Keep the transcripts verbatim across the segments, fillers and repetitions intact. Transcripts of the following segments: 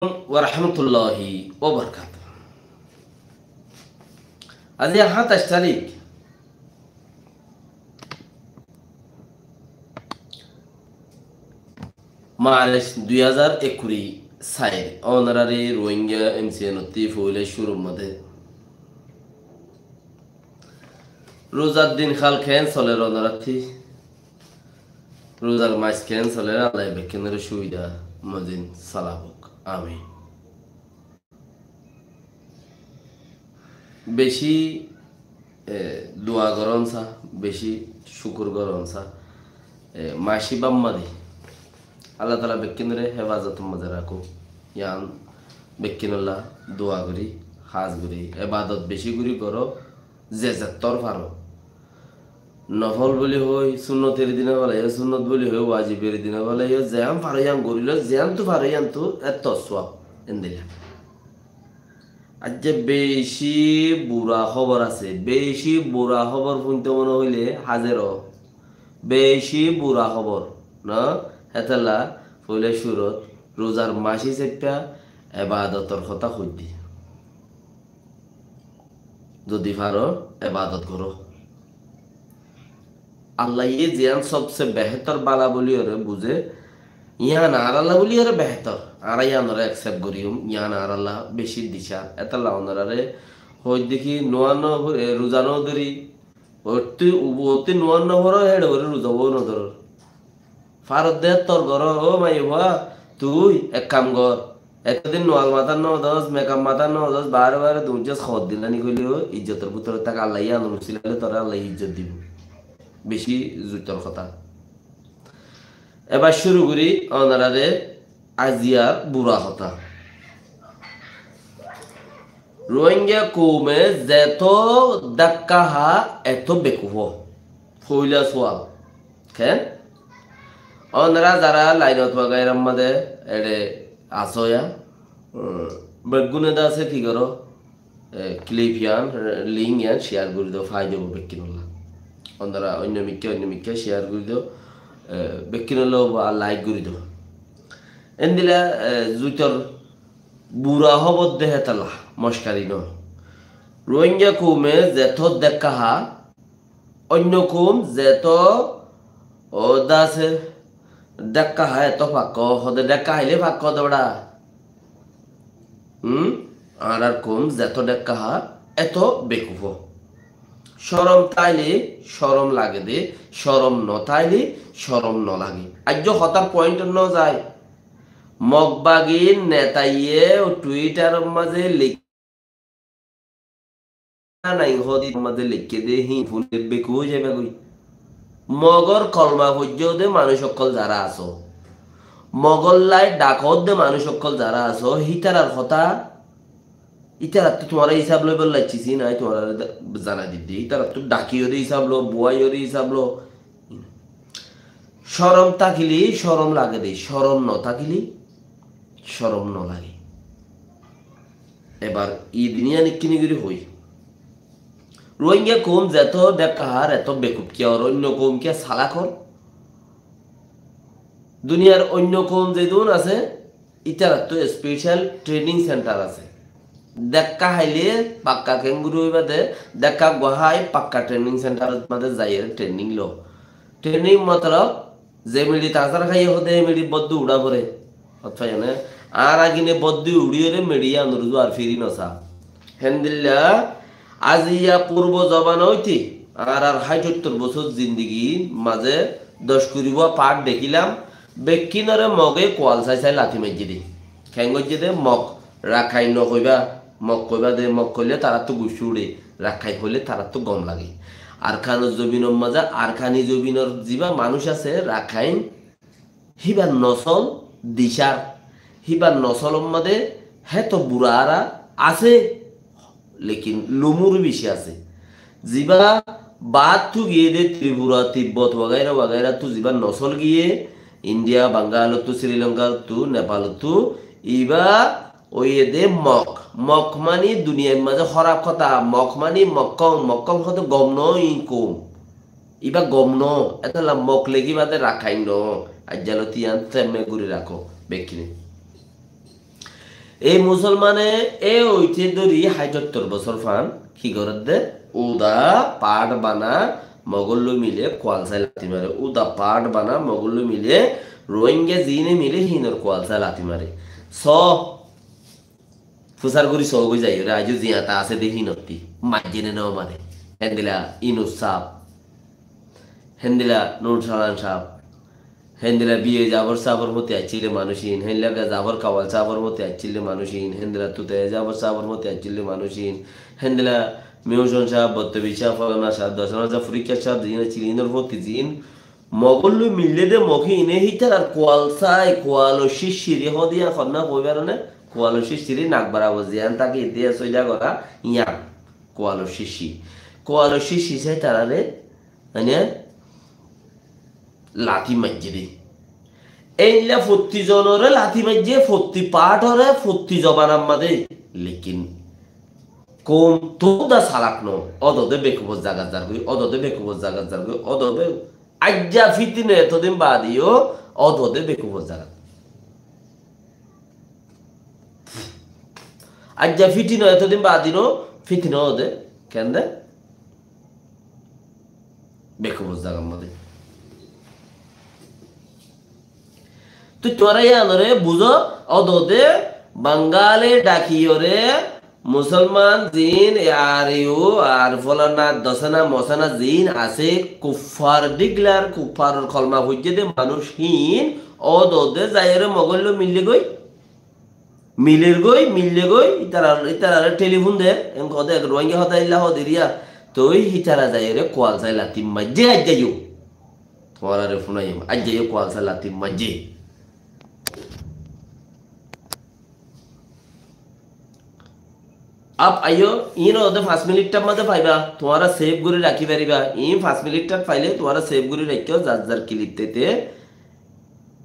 wa rahmatullahi wa barakatuh. Aijja háñtaic tarík, March dui házar ekkuri sair, onorare Rohingya M C N ottú foila cúrur modé ruzar din hál keén soler onorattú, ruzar mac keén soler, Allah bekkúnore cúbida mozin salabok. Amin. Beci, e, dua goron sa, beci cukur goron sa, e, maci bamma di. Allah taala bekkúnore hefazotor maze rakók. Yián bekkúnolla dua gorí, hás gorí, ebadot beci gorí goró, ze zettór faro. Nofol buli hoi, sunnot eri dina bála, e sunnot buli hoi, wajib eri dina bála, e zeán faro yián gorí lo, zeántu faro yiántu, ettór suwab, endilla. Aijja beci bura hóbor asé, beci bura hóbor fúnto mone hoile házer ó. Beci bura hóbor, no? Hétolla foila cúrut ruzar maci saiffá ebadotor hotá hoidde. Zodi faro, ebadot goró. Allaye ziyan sobse behétor bála buliyóre buzé, yián añárálla buliyóre behétor. Añára yiánoré accept goríyum, yián añárálla beci dicá. Étolla onoráre hoóidde ki, nuwa no, e, ruza no dóri, ottú, ubu ottú nuwa no foró, héçe goré ruza uwá no dóro. Farodde tor goró, ó maiyafua, tui ek kam gor. Ekdin nuwal matát no dos, mekaf matát no dos, bare bare duñjjós hóbor dilani hoilé ó, ijjotor bútore tak, Allaye yián usila óile toré Allaye ijjot dibo. Beci zuitor hotá. Ebar cúru gorí onoráre aijjar bura hotá. Rohingya koume zeto dhakka há, eto bekuf ó. Foila suwal. Keén? Onorá zara lainot wagairar maze eçe asó ya, um, beggúne de asé ki goró? E, clip yián, link yián share gorí do, fai zaibo bekkúnolla. Onorá oinno mikká, oinno mikká share gorí do, e, bekkúnolla ba like gorí do. Endilla, e, zuitor bura hóbor de hétolla, mockari no. Rohingya koume zeto dhakka há, oinno koum zeto ó de asé, dhakka há eto fakka, hóde dhakka háile fakka de bera. Hum? Añárar koum zeto dhakka há, eto bekuf ó. Corom táile corom lage de, corom no táile corom no lage. Aijjó hotár point no zai. Mog bagir netaye Twitter or maze lekí nai hodi maze lekí de hí fúni bekuf ói zaiba goi. Mogor kolma foijjó de manúic ókkol zara asó, Mogor lai dhakot de manúic ókkol zara asó, hítarar hotá, ítarattú tuáñra hísab loibar laiccí si nai, tuáñrare de-, zanai didde, ítarattú dhakiyóre hísab lo, buwáiyóre hísab lo. Corom tákile corom lage de, corom no tákile corom no lage. Ebar e duniya nikkini gori hoi. Rohingya koum zeto dhakka hár, eto bekuf kiyá ór, oinno koum kiyá salak ór? Duniyar oinno koum zedún asé, ítarattú special training center asé. Dhakka háile fakka kengori óiba de, dhakka gua hái fakka training center ot maze zaiyóre training lo. Training motolob ze meçi tasar háiye hóde e meçi boddu uçá fore. Hotá faiyo né? Ar agine boddu uçíyore meçi yián or uzu ar firi no sa. Héndilla aijja purbo zomana óite añárar háit sóttor bosór zindigir maze doc kuri gua part dekílam, bekkúnore Moge kual sai sai lati maijje de. Keén goijje de? Mog, Rakhain no hoiba, Mog hoiba de, Mog hoile tarattú guccá uçe, Rakhain hoile tarattú gom lage. Arkanor zobinor maze, Arkani zobinor ziba manúic asé, Rakhain, híbar nosol dicár, híbar nosolor maze héto bura ara asé, lekin lumur beci asé. Ziba baáttu giyé de Tripura, Tibbot wagaira wagairattú ziba nosol giyé, India, Bangalottu, Sri Lankarottu, Nepalottu, iba óiye de Mog. Mog mani duniyair maze hóraf hotá, Mog mani Mog koum, Mog koum hóde gom no ín koum. Iba gom no, étolla Mog lekíba de Rakhain no. Aijjalóti yián temme gori rakó, bekkúne. E musolmane e óite dóri háit sóttor bosór fán ki gorédde? Uda paáth bana Mogólloi mile kualsái lati mare. Uda paáth bana Mogólloi mile, Rohingya ziíne mile hínor kualsái lati mare. Só, fusár gorí só goi zaiyóre, aijjó ziyata asé de hínottí maijjé ne no mare. Héndilla Inus sáb, héndilla Nur Salan sáb, héndilla B A Jafar sábor foti aiccíl de manúic ín, héndilla Jafar Kawal sábor foti aiccíl de manúic ín, héndilla Tuta Jafar sábor foti aiccíl de manúic ín, héndilla Miuson sáb, Bottobi sáb, Folana sáb, Dosana sáb, Furikka sáb, ziín aiccíl, ínor foti ziín Mogólloi mille de Mog íne hítarar kualsái, kualor cícciri hoó de yían honnúa hoói faronné, kualor cícciri nak borabor ziyán táke de sóila gorá yían, kualor cícci. Kualor cícci sai tarare, mane, lati maijjé de. Éilla fottí zonoré lati maijjé, fottí paáthoré, fottí zobanar mazé. Lekin koum tuáñra salak no, ódode bekufór zagat zargói, ódode bekufór zagat zargói, ódode aijja fitino etodin baade yó ódode bekufór zagat. Aijja fitino etodin baade yó fitino óde, kende? Bekufór zagar mazé. Tui tuáñra yíanoré buzó, ódode Bangale dhakiyóre, musolman ziín, e ar iu, ar folana, dosana, mosana ziín asé, kuffar dhiklar, kuffaror kolma foijjé de manúic híin, ódode zaiyóre Mogólloi mille goi, miler goi, mille goi, ítarar, ítarare telifun de, en hoó de, Rohingya hotá illa hoó de riya, toi hítara zaiyóre kualsái lati maijjé aijja yó. Tuáñrare funaiyum, aijja yó kualsái lati maijjé. Ap aiyó, iín óde fañs minittar mazé faiba, tuáñra save gorí rakí fariba. Iín fañs minittar faile tuáñra save gorí raikkó, zar zar kilip tete.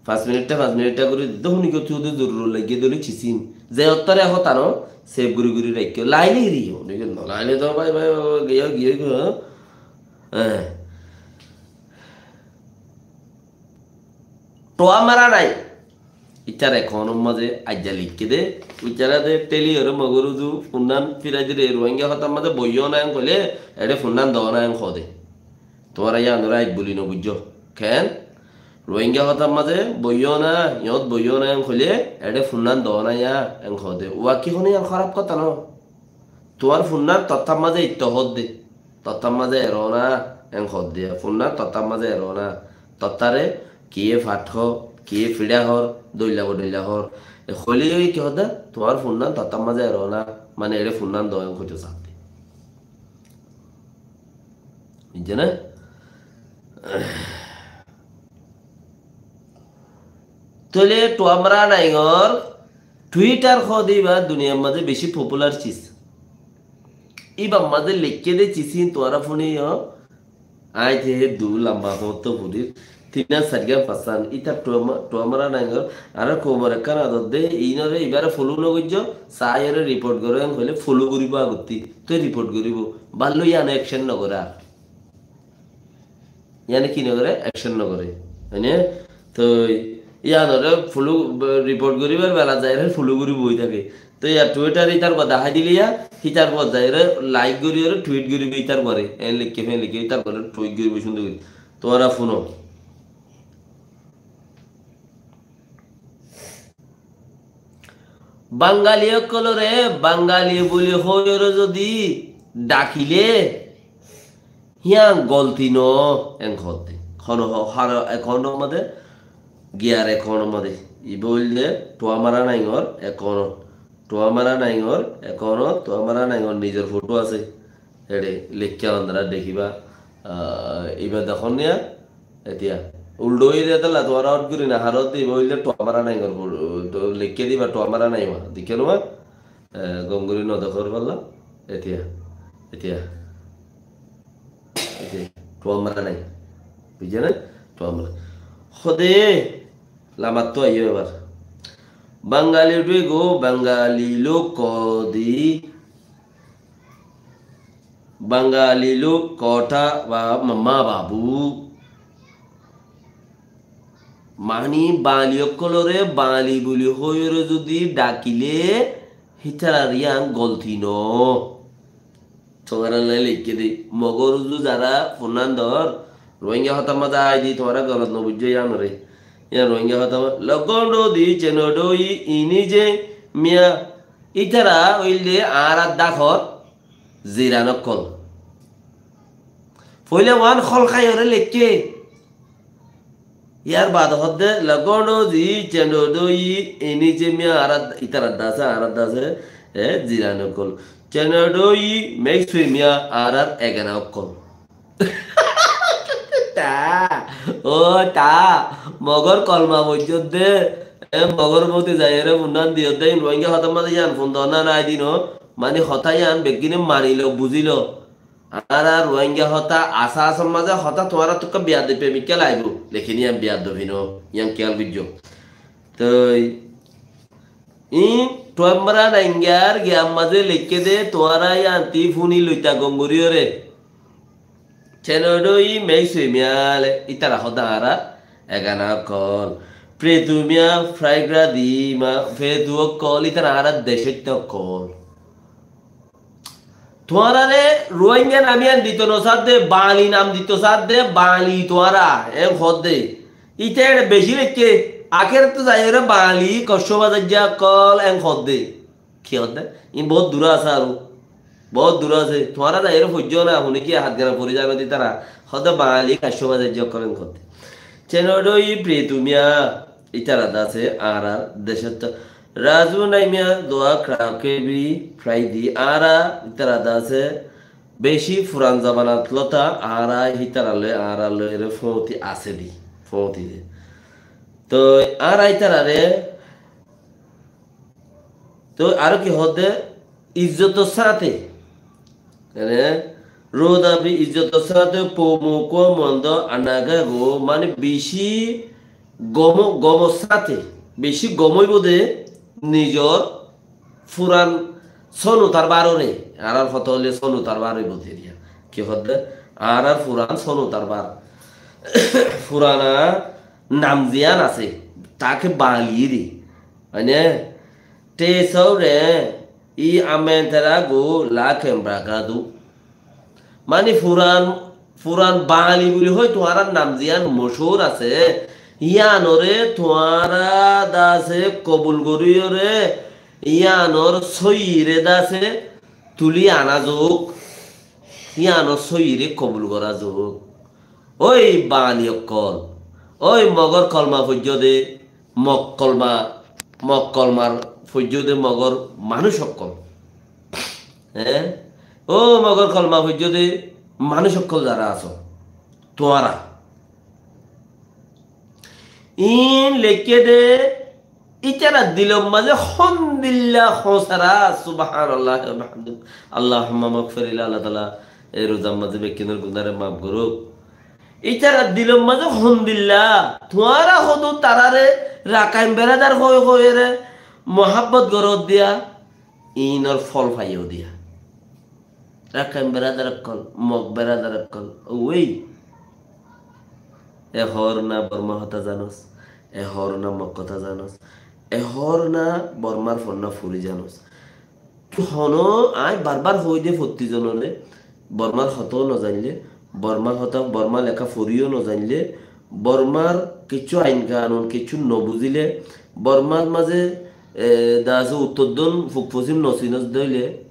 Fañs minittar, fañs minittar gorí dite, húni ki tui óde zorurot laiggé dóle cisín. Ze ottóre hotá no, save gorí gorí raikkó. Laile iri, húni ki no laile to bái, bái, bái, giyó, giyó, giyó. Hé. Thuwa mara nai. Ítar ekkaunor mazé aijja leikké dé, ítará dé théli oré Mogor uzu, funnán firai dile, Ruáingga hotár mazé boiyó na en hoilé, eçé funnán doó na en hoó dé. Tuáñra yíanoré aib buli no buijjó. Keén? Ruáingga hotár mazé boiyó na, yót boiyó na en hoilé, eçé funnán doó na yá en hoó dé. Uá ki hono yían hóraf hotá no? Tuáñr funnán tottár mazé ittó hoódde. Tottár mazé eró na, en hoódde. Funnán tottár mazé eró na. Tottáre kiyé fat hoó, kiyé fiçá hoór, dóilla bodóilla hoór. E hoilé yó ki hoódde? Tuáñr funnán tottár mazé eró na. Mane eçé funnán doó en hoitó saádde. Buijjó né? Tóile Thuwa Mara Naingor Twitter hoó de íba duniyar mazé bicí popular cis. Íbar mazé leikké dé cis hín tuáñra fúniyo. Aññí te hé dui lamba hoóñtto furir. Tin gán, sair gán, fañs gán. Ítar Thuwa Ma-, Thuwa Mara Naingor. Añárar koumor ekkán adot de, iínoré ibáre follow no goijjó, saáiyoré report goró en hoilé follow goríbo agottí. Toi report goríbo. Bálloi yíane action no goré ar. Yíane ki no goré? Action no goré. Óine? Toi yíanoré follow, report goríbar bela zaiyóre follow gorí boi táke. Toi yá Twitter ítar uore dahái dile yá, hítar uore zaiyóre like goríyoré tweet goríbo ítar uore. En leikké, fen leikké, ítar uore tweet goríbo cúndor gorí. Tuáñra fúno. Bangali ókkolóre Bangali buli hoiyóre zodi dhakilé, híyan golti no, en hoódde. Hono ho-, har account or mazé, giyar account or mazé. Ibá óilde Thuwa Mara Naingor account ot. Thuwa Mara Naingor account ot, Thuwa Mara Naingor nizor foto asé. Eçe leikká onora dekíba, ah, ibá dekón niya, etiya. Uldha óiye de tolla, tuáñra hot gorí no haró de, ibá óilde Thuwa Mara Naingor, to leikké de ibá Thuwa Mara Naing, dekó no ma? Eh, gom gorí no dekór bálla, etiya, etiya. Etiya, Thuwa Mara Naing. Buijjó né? Thuwa Mara. Hode, lamattú aiyó ebar. Bangali uthí go, Bangali log ko di, Bangali log kotha ba ma, ma babu. Mani Bangali ókkolóre Bangali buli hoiyóre zudi dhakile hítarar yián golti no. Tuáñrallá leikké dé, Mogor uzu zará funnán dor, Rohingya hotár mazé aái dé, tuáñra golot no buijjó yiánoré. Yián Rohingya hotá, Logondodi Cenodoyi Inije Miya, ítara óilde añárar dákor ziran ókkol. Foila uán hol háiyoré leikké. Yar baade hoódde, Logondodi Cenodoyi Inije Miya añárar, ítarar dase, añárar dase, e, ziran ókkol. Cenodoyi Meksui Miya añárar egana ókkol. Ta, ó ta, Mogor kolma foijjódde, e, Mogor bóti zaiyóre funnán diyódde, in Rohingya hotár mazé yián fundó na nai dino, mani hotá yián beggíne manilo, buzilo. Añára Rohingya hotá asá asól mazé hotá tuáñra tukka biyadobi pemikká laibo. Lekin yián biyadobi no, yián kiyal goijjó. Toi, in tuáñra Rohingyar giyan mazé leikké dé tuáñra yián ti funi loita gom goríyoré. Cenodoyi Meksui Miya le, ítara hoódde añára egana ókkol. Pretu Miya, Fraigra di ma, Pretu ókkol, ítara añára decóitta ókkol. Tuáñrare Rohingya nam yián dito no sádde, Bangali nam dito sádde, Bangali tuáñra, en hoódde. Íte eçe beci leikké, akérottú zaiyóre Bangali koccó bazajja ókkol, en hoódde. Ki hoódde? In bout dura asé aró. Bout dura asé. Tuáñra zaiyóre foijjó na, hone ki hat gana fori zano de ítara. Hoódde Bangali koccó bazajja ókkol, en hoódde. Cenodoyi Pretu Miya, ítara dase añárar decót Razu Naimiya Doa Krakebi Fraidi añára ítara dase beci furan zamanat lóta añára hítara loi añára loire fóti asé di, fóti de. Toi añára ítarare, toi aró ki hoódde, izzotor sáñte, mane, rodabi izzotor sáñte pomo kuwa mondo anaga go, mane beci gomo, gomor sáñte, beci gom óibo de nizor furan sónutar barore, añárar hotá óile sónutar bar óibo de diya. Ki hoódde? Añárar furan sónutar bar. Furana nam ziyán asé, take Bangali re. Mane, te saure, i amentera go la kembra gadu. Mani furan, furan Bangali buli hoi tuáñrar nam ziyán mochúr asé, yíanore tuáñra dase kobul goríyore, yíanor sóiyire dase tuli ana zouk, yíanor sóiyire kobul gorá zouk. Ói Bangali ókkol, ói Mogor kolma foijjó de, Mog kolma, Mog kolmar foijjó de Mogor manúic ókkol. Eé? Ó Mogor kolma foijjó de manúic ókkol zará asó, tuáñra. In leikké de, ítarar dilor mazé hondilla hosára, subhanallah, alhamdulillah, Allahumma magfir li, Allah taala ei rozar mazé bekkúnor gunáre maf gorouk. Ítarar dilor mazé hondilla, tuáñra hodu tarare Rakhain beradar hoi hoiyore muhabbot goró diya, inor fol faiyó diya. Rakhain beradar ókkol, Mog beradar ókkol, ói. E hoór na Bormar hotá zanos, e hoór na Mog hotá zanos, e hoór na Bormar fonná furi zanos. Hono añí barbar hoói de fottí zonore, Bormar hotá no zainle, Bormar hotá, Bormar leká foriyó no zainle, Bormar kiccú ain kanun kiccú no buzile, Bormar mazé, e, dase uttor don fuk fosim no sinos de óile,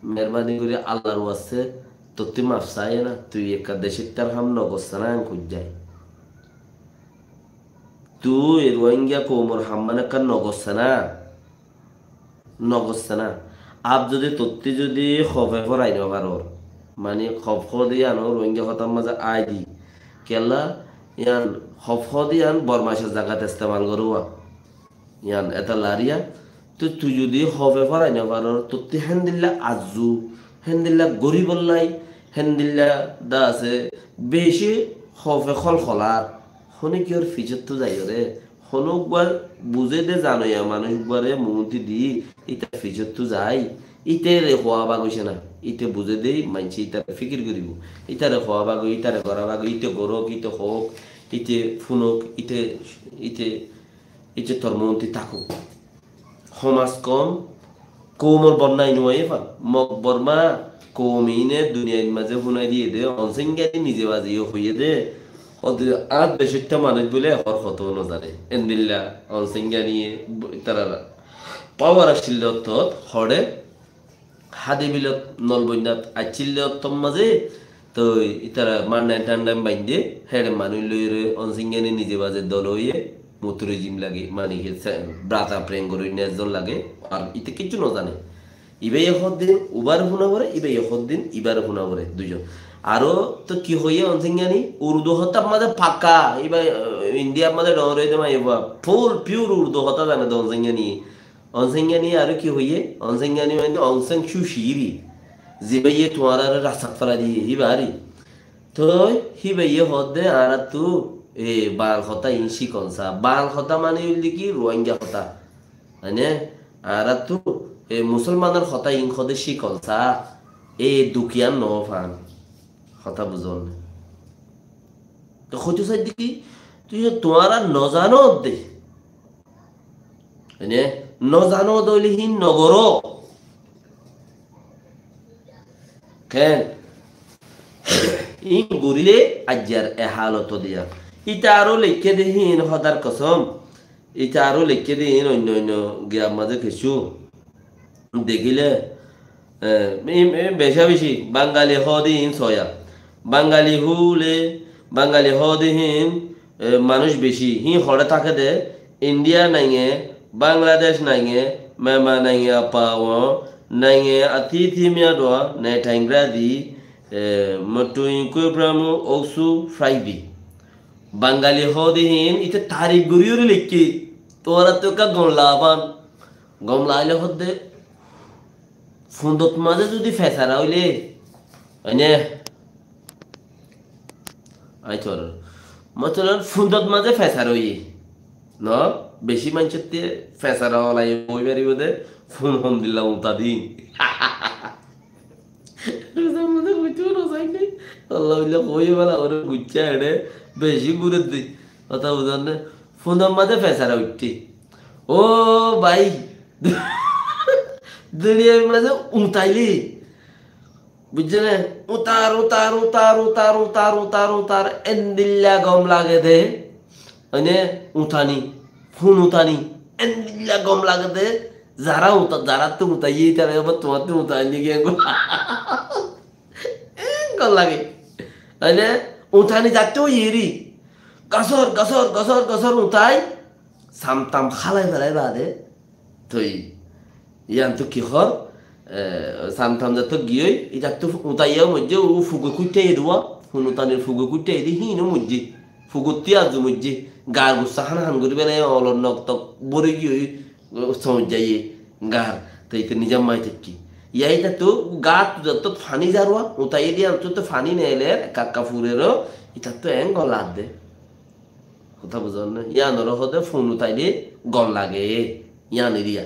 meherbani gorí Allar waste tottí maf saiyé na, tui ekka decóittar ham no gossé na, en hoijjai. Tui Rohingya koumor ham mane ekka no gossé na, no gossé na. Ab zodi tottí zodi hofe forai no faror, mani hof hoóde yián ó Rohingya hotár mazé aái di. Kiyólla yián hof hoóde yián Bormacor zagat estemal gorówa. Yián eta lariya, tui, tui zodi hofe forai no faror, tottí héndilla azzu, héndilla goribollai, héndilla dase beci hofe holholar. Hone kiyór ficottú zaiyore, hono uggwá buzé de zanoya manúic uggwáre muúnti di, ítar ficottú zai, ítare hoóa bag óice na, íte buzé de maincé ítare fikir goribo, ítare hoóa bag ói, ítare gorá bag ói, íte gorouk, íte houk, Ite fúnok, ite, ite, ite tormónti tákok. Homas kom, koumor bonna inuaye fan. Mok Borma koum ine duniyair mazé fúnai diyé dé, Onsenggani nize baze yó hoiyé dé, óde añár decótta manúic bóle hor hotá nozane. Endilla Onsenggani itarar pawar accíl dé ottót, hoçé, Háde bilot nolboinnat accíl dé ottót mazé, toi itara mandain tandain baindé, héçe manúic loiyóre Onsenggani nize baze dol óiye, muturizim lage, mani ki se-, brata pren gorí nezon lage, ar ite kiccú nozane. Ibáye hoddin ubar fúna foré, ibáye hoddin ibar fúna foré, duizon. Aró to ki hoiyé Onsenggani, Urdu hotár mazé pakka, ibá, eh, Indiyar mazé dhoóñr óiye dé maiyafua, full pure Urdu hotá zane dé Onsenggani. Onsenggani aró ki hoiyé? Onsenggani mani Aung San Suu Kyi ri. Zibáye tuáñrare rastat félai diyé, híba ri. Toi híbaye hoódde añáráttu, e, Bangal hotá iín cíkon saá. Bangal hotá mani óilde ki? Ruáingga hotá. Mane, añáráttu, e, musolmanor hotá iín hoódde cíkon saá. E duk yián no fán. Hotá buzón né? Toi hoitó saidde ki? Tui tuáñra nozanódde. Ene, nozanódde óile hín nogoró. Ken? Iín goríle aijjar e hálot diya. Ita aró leikké dé hín, hódar kosóm. Ita aró leikké dé hín oinno oinno giyar mazé kessú. Dekíle, e, e, e, beca beci Bangali hoóde hín soya. Bangali hoóle, Bangali hoóde hín, e, manúic beci. Hín hoçé táke dé, India nainge, Bangladec nainge, Myanmar nainge, Apa Won nainge, Ati Thimia Dua, ne Thaingra di, e, Motui Kuipramu, Oksu Frai di. Bangali hoóde hín, ite tarif gorí gorí leikké. Tuáñra to ekka gom lafán. Gom laile hoódde, fundot mazé zudi fesara óile, oine, ai tor, motolan fundot mazé fesara óiye, no? Beci maincótte fesara olai ói faribó dé, fun hondilla uñta din. Ruzar mazé hoitó no sainné. Allah billa hoiye bala ore gucca ere beci gure de. Hotá buzón né? Funor mazé fesara uiththé. Ó bái, duniyar mazé utaile, buijjó né? Utar, utar, utar, utar, utar, utar, utar, endilla gom lage de. Oine utani, fun utani, endilla gom lage de, zara uta-, zarattú utaiyé, itara abar tuáñttú utai niki engor. En gom lage. Oine utani zattú iri. Gosór, gosór, gosór, gosór utai, samtam hálai felai bade, Toi, yián to ki hoór? E, samtam zattót giyói, itattú utaiyó moijjé, u fuge kuiththai dé uá, fun utanir fuge kuiththai dé, híin ó moijjé, fugottí azu moijjé, gar gussa hán hán gorí félai, olor nok tok bóri giyói, o, somoijjaiyé, gar, toi ite nizam mai táikki. Yá itattú gat zattót faní zar uá, utaiyé dé yián tó faní neeler, ekka ekka fureró, itattú en golat dé. Hotá buzón né? Yián ore hoóde fun utaile gom lage. Yián eriya.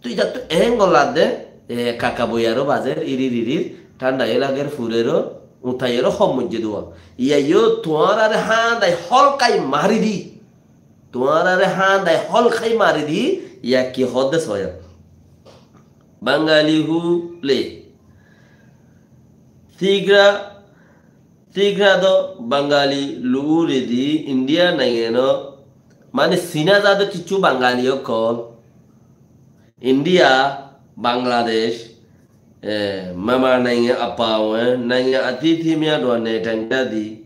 Toi itattú en gom lage de, e, kaka boiyaró bazer, irir irir, thánda yó lager, fureró, utaiyeró hom moijjé dé uá. Yá yó tuáñrare hándai hólkai mari di. Tuáñrare hándai hólkai mari di, yá ki hoóde soya. Bangali hule. Tigra Tigra do Bangali luridi India naingenó, mane Sina zade kissú Bangali ókkol, India, Bangladec, e, Myanmar nainge Apa Won, nainge Ati Thimia Dua ne Thaingra di,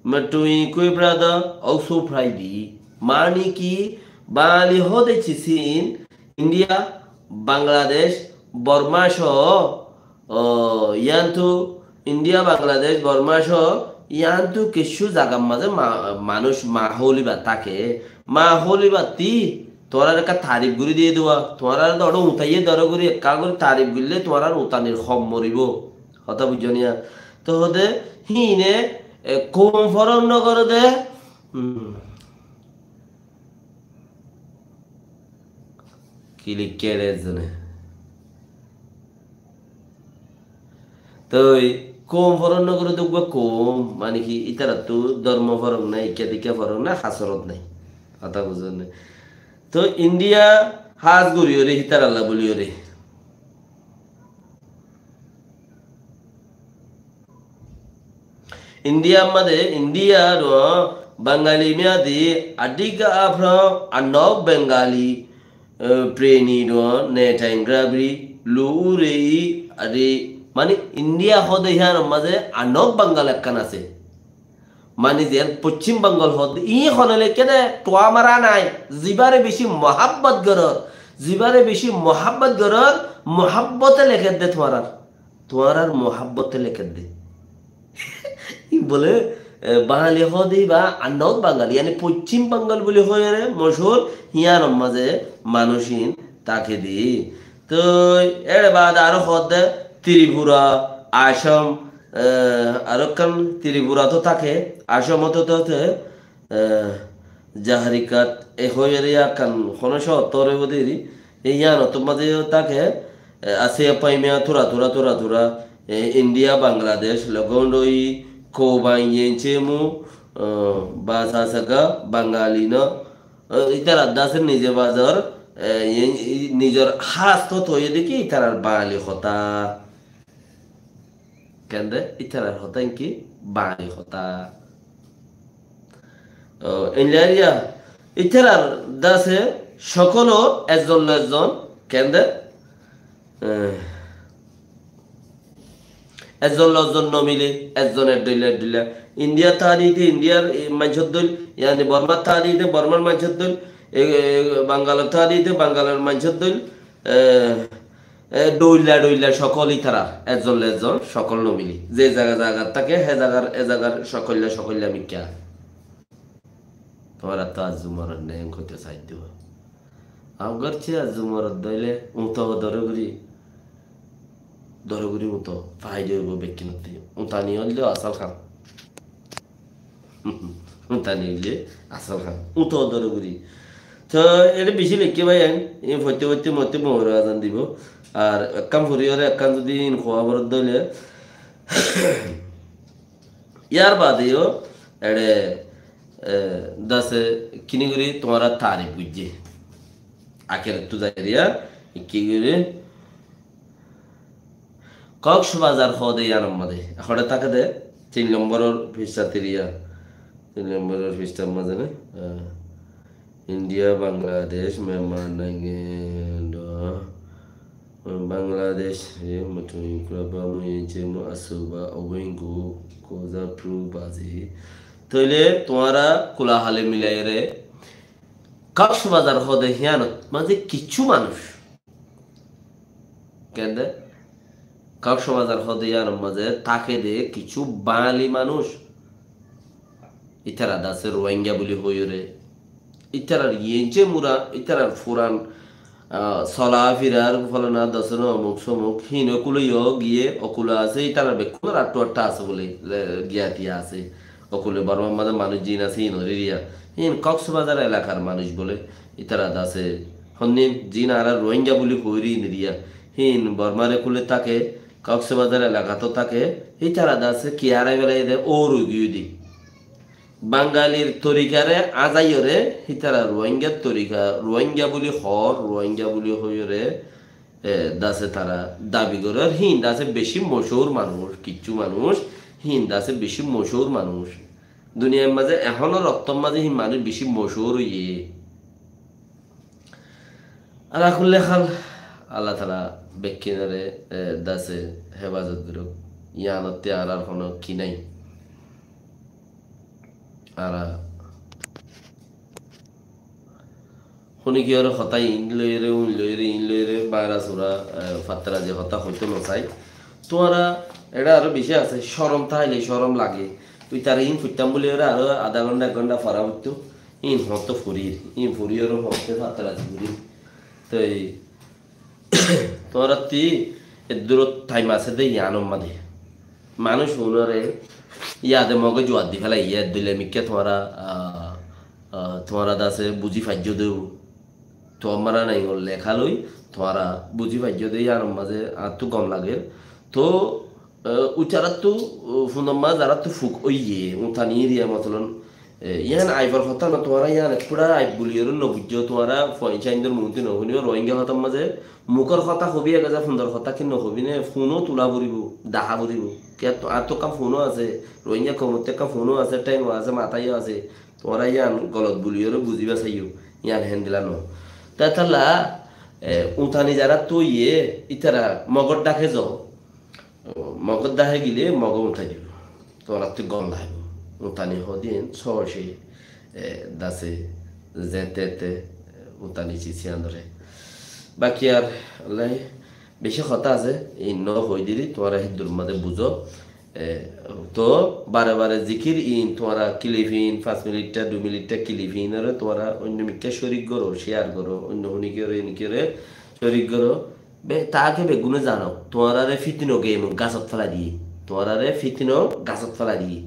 Matui Kuibra do Oksu Frai di, mane ki Bangali hóde cisín India, Bangladec, Borma só, o, yiántu India, Bangladec, Borma só, yiántu kissú zagar mazé ma-, manúic ma hóliba táke. Ma hólibattí tuáñrare ekka tarif gorí diyé dé uá, tuáñrare dóro utaiyé dóro gorí ekka gorí tarif goillé tuáñrar utanir hom moribó. Hotá buijjó niya? Toi hóde híine, e, koum forom nogoré dé, um, Ki leikké de zone. Toi, Koum foron no goré de uggwá koum, mane ki, ítarattú dormo foron nai, ikká dikká foron nai, hasorot nai. Hotá buzón né? Toi India hás goríyoré hítaralla bóliyore. India mazé, India ro Bangali miyadi adiga afro anok Bengali, eh, preni ro ne taingrabri lurei adi, mane India hode híyan mazé anok Bangal ekkán asé. Mani ziyán Poccím Bangol hoódde, iín hone leikké dé, tuáñra nái, zibáre bicí muhábbot gorór, zibáre bicí muhábbot gorór, muhábbote lekédde tuáñrar, tuáñrar muhábbote lekédde. Bóle, e, Bangali hoódde íba annok Bangal, yáni Poccím Bangol buli hoiyóre mochúr, híyanor mazé manúic iín táke dé. Toi éçe baade aró hoódde Tripura, Asam, eh, aró ekkán Tripurat ó táke, Asamot ó táke, eh, Jaharikat, e hoiyóre ekkán hono cóor tóre bodiri, e yíanor mazé ó táke, eh, Asiya Faima, tura, tura, tura, tura, eh, India, Bangladec, Logondoi, Koban, Yencemu, eh, Basasaga, Bangalino, eh, ítara dase nize bazar, eh, ye-, i-, nizor hás hotá hoiyé dé ki ítarar Bangali hotá. Kende, ítarar hotá inki Bangali hotá. O, enleriya, ítarar dase cokolo ezzon lo ezzon, kende, eh, ezzon lo ezzon no mile, ezzon eddoilla eddoilla. India tádi te Indiar, e, maincór dóil, yáni Bormar tádi te Bormar maincór dóil, e, e, Bangalor tádi te Bangalor maincór dóil, e, e, dóilla dóilla cokol ítara, ezzon lo ezzon cokol no mile. Ze zaga zagat táke, he zagar, e zagar cokoilla cokoilla mikká. Tuáñrattú azzú morot nai, en hoitó saidde. Agar ce azzú morot dóile, uñto dóre gori, dóre gori uñto, faida óibo bekkúnottú. Uñtani óile asól ham. Uñtani óile asól ham. Uñto dóre gori. Toi ere bicí leikké bái en, en foitte foitte moitte mohor azan dibo. Ar ekkán fori ore ekkán zodi en howa borot dóile, yar baade yó ere, e, dase kini gori tuáñra tarif goijjé. Akerottú zairiya, ki gori? Koksbazar hoó de yíanor mazé. Ehón táke de tin lomboror fishtá tiriya. Tin lomboror fishtar mazé né? E, India, Bangladec, Myanmar, Nigeria, Bangladec, e, Mutuin, Kuraba, Muyenche, Mu Asuba, Owingu, Koza, Pru, Bazi. Tóile tuáñra kula hale milaiyóre Koksbazar hoó de híyanot mazé kissú manúic. Kende? Koksbazar hoó de yíanor mazé táke de kissú Bangali manúic. Ítara dase Rohingya buli hoiyóre. Ítarar yince mura, ítarar furan, ah, sola firar, folana dosona omuk somuk, hín okule yó giyé, okule asé, ítarar bekkúnor attu attu asé buli, e, giyati asé. Okule Bormar mazé manúic zin asé, hín oririya. Hín Koksbazar elakar manúic bóle, ítara dase. Honnin, zin añára Rohingya buli hoiri niriya. Hín Bormar ekule táke, Koksbazar elakat táke, ítara dase ki arai belai de, óur ói giyói de. Bangalir torikare azaiyóre, ítara Rohingyar torika, Rohingya buli hoór, Rohingya buli hoiyóre, e, dase tara dabi gorer, hín dase beci mochúr manúic, kissú manúic, hín dase beci mochúr manúic. Duniyair mazé ehóno roktor mazé hín manúic beci mochúr óiye. Ala kulli hal, Allah taala bekkúnore, e, dase hefazot gorouk. Yíanottú añárar hono ki nai. Añára honi ki ore hotá in loiyore, un loiyore, in loiyore, bara sura, e, fattara ze hotá hoito no sai. Tuáñra, eçe aró beci asé, corom táile corom lage. Tui tare in foittam buli ore aró adha gonta, ek gonta fora foitto. In hoto forir, in fori ore hoto fattara ze forir. Toi tuáñrattú eddúrot thaim asé de yíanor mazé. Manúic unore yade moge juwab di félaiye, eddúle mikká tuáñra, ah, ah, tuáñra dase buzi faijjó de. Tuáñra nai leká loi, tuáñra buzi faijjó de yíanor mazé añáttu gom lager. Toi Eh, uitaráttu, eh, funor mazé zaráttu fuk óiye, Utani eriya, masalan, eh, yián aibar hotá no, tuáñra yián ekkúra aib buliyóre no buijjó, tuáñra foin saindor muúntu no fúnibo, Rohingya hotár mazé mukór hotá hobi, ek haza fundor hotá ki no hobi né, funo tula foribó, dahá foribó. Kiyá to, ar to ekkán funo asé, Rohingya koumottú ekkán funo asé, théng o asé, matá o asé, tuáñra yián golot buliyóre buziba saiyó, yián héndilla no. Te étalla, eh, Utani zaráttu óiye, ítara Mogor dháke zo, Mogor dháke gile Moge utai dibo. Tuáñrattú gom laibo. Utani hodin sóce, e, dase, zete te, Utani sisi andore. Baki ar, Allah, beci hotá asé, in no hoi diri, tuáñra héddur mazé buzo. E, to bare bare zikir in, tuáñra kilifin, fañs minit, dui minit kilifin ore, tuáñra oinno mikká corik goro, share goro, oinno huni ki ore, ini ki ore, corik goro. Be, taáke beggúne zano, tuáñrare fitino game gasot félai diye. Tuáñrare fitino gasot félai diye.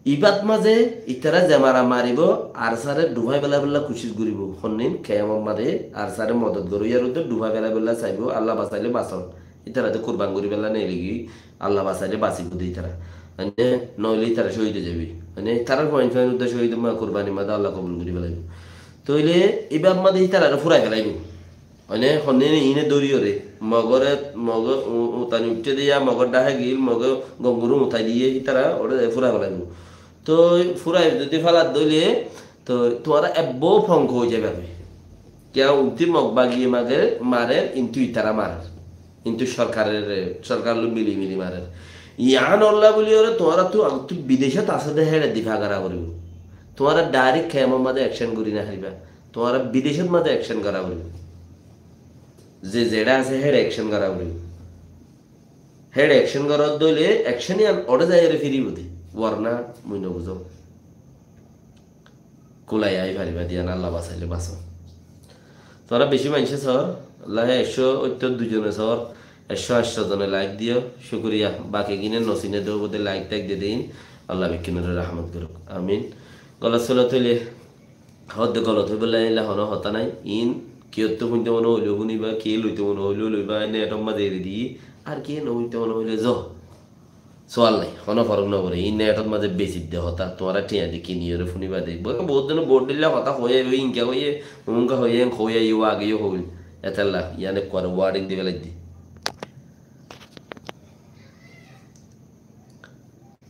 Ibát mazé itará ze mara maribo, ARSA re dufai félai bolla kucíc goribo. Honnin keyamot mazé ARSA re modot goro, yar uddé dufai félai bolla saibo, Allah basaile bason. Itará de kurban gori félai neilegi, Allah basaile basibo de itará. Mane, noile itará cóhid ói zaibo. Mane, tarar foin foin uddé cóhid ma kurbani mazé Allah kobul gori félaibo. Tóile ibát mazé itarare furai félaibo. Mane, honne ne ine dóri ore, Mogore, Mogo, u-, Utani uiththé de ya, Mogor dháke gil, Moge gom gori utai diye, ítara ore furai félaibo. Toi furai zodi félat dóile, toi tuáñra ebbo fonko ói zaiba. Kiyá untí Mog bagiye mager, marer, intu ítara marer. Intu sorkarere, sorkar loi mili mili marer. Yián olla buli ore tuáñrattú agottú bidecót asé de héçe difa gora foribo. Tuáñra direct kemor mazé action gori no fariba. Tuáñra bidecót mazé action gora foribo. Ze zeçé asé héçe action gora foribo. Héçe action goródde óile action yián ore zaiyóre firibo de. Warna mui no buzóm. Kulai ai fariba de yián Allah basaile baso. Tuáñra beci maincé sór, Allah e ekcó óitto dui zone sór, ekcó añctó zone like diyo, cúkuriya. Baki gine no sine de óibo de like taik de dein, Allah bekkúnore rahmot goruk. Amin. Golot solot óile, hoódde golot óibolla eilla hono hotá nai. In kiyóttu fúinte mone óile fúniba, kiyé loite mone óile loiba, netor mazé eri di. Ar kiyé no fúinte mone óile zo. Sual nai, hono forok no fore. In netor mazé besidde hotá, tuáñra thiañ di kiniyóre fúniba de. Bo-, bout dine bout dilla hotá hoiye, oi inka hoiye, unka hoiye, en hoiye, o age yo hoil. Etalla, yián ekkubare warning di félai di.